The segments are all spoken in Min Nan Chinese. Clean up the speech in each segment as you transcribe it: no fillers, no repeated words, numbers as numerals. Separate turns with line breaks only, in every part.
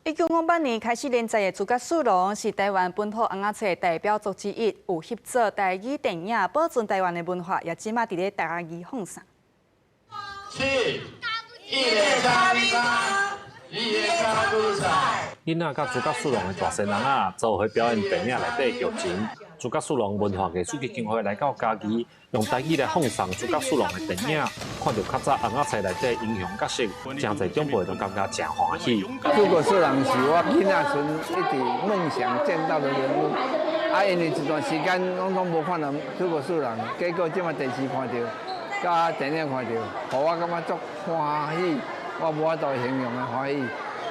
1958年開始連載的《諸葛四郎》是台灣本土尪仔冊的代表作之一，有翕做台語電影，保存台灣的文化，也這馬佇咧台語放送。
七，一个炒米飯，二个炒韭菜。
囡仔佮諸葛四郎的大仙人仔做伙表演電影內底劇情。諸葛四郎文化藝術基金會來到嘉義，用台語來放送諸葛四郎的電影，看著較早尪仔冊內底英雄角色，誠濟長輩都感覺誠歡喜。
諸葛四郎是我囡仔時一直夢想見到的人物，啊，因為這段時間攏總無看著諸葛四郎，結果這馬電視看著，佮電影看著，予我感覺足歡喜，我無法度形容的歡喜。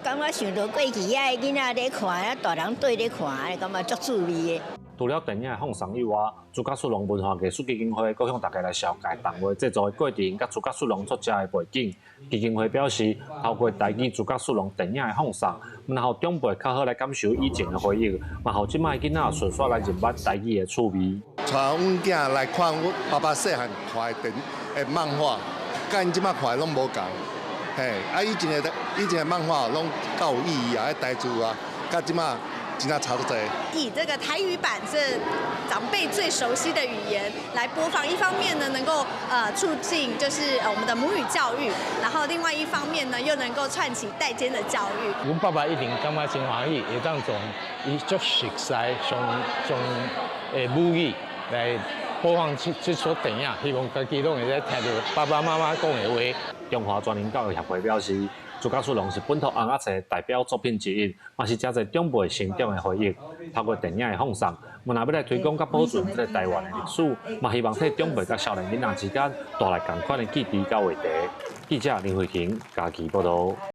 感覺想著過去遐个囡仔咧看，啊大人綴咧看，感覺足趣味的。
除了電影的放送以外，諸葛四郎文化藝術基金會閣向大家來紹介動畫製作的過程，佮諸葛四郎作者的背景。基金會表示，透過台語諸葛四郎電影的放送，毋但予長輩較好來感受以前的回憶，嘛予這擺囡仔順紲來認捌台語的趣味。
帶阮囝來看阮爸爸細漢看的電的漫畫，佮𪜶這擺看的攏無仝。嘿，啊以前的漫畫攏較有意義啊，彼台詞啊，佮這擺真正差足濟。
以這個台語版這長輩最熟悉的語言來播放，一方面呢能夠促進就是我們的母語教育，然後另外一方面呢又能夠串起代間的教育。
阮爸爸一定感覺真歡喜，會當從伊足熟悉上上的母語來播放這齣電影，希望家己攏會使聽著爸爸媽媽講的話。
中華全人教育協會表示，諸葛四郎是本土尪仔冊代表作品之一，嘛是誠濟長輩成長的回憶。透過電影的放送，毋但欲來推廣佮保存這个台灣的歷史，嘛希望替長輩佮少年囡仔之間帶來仝款的記憶佮話題。記者林慧婷嘉義報導。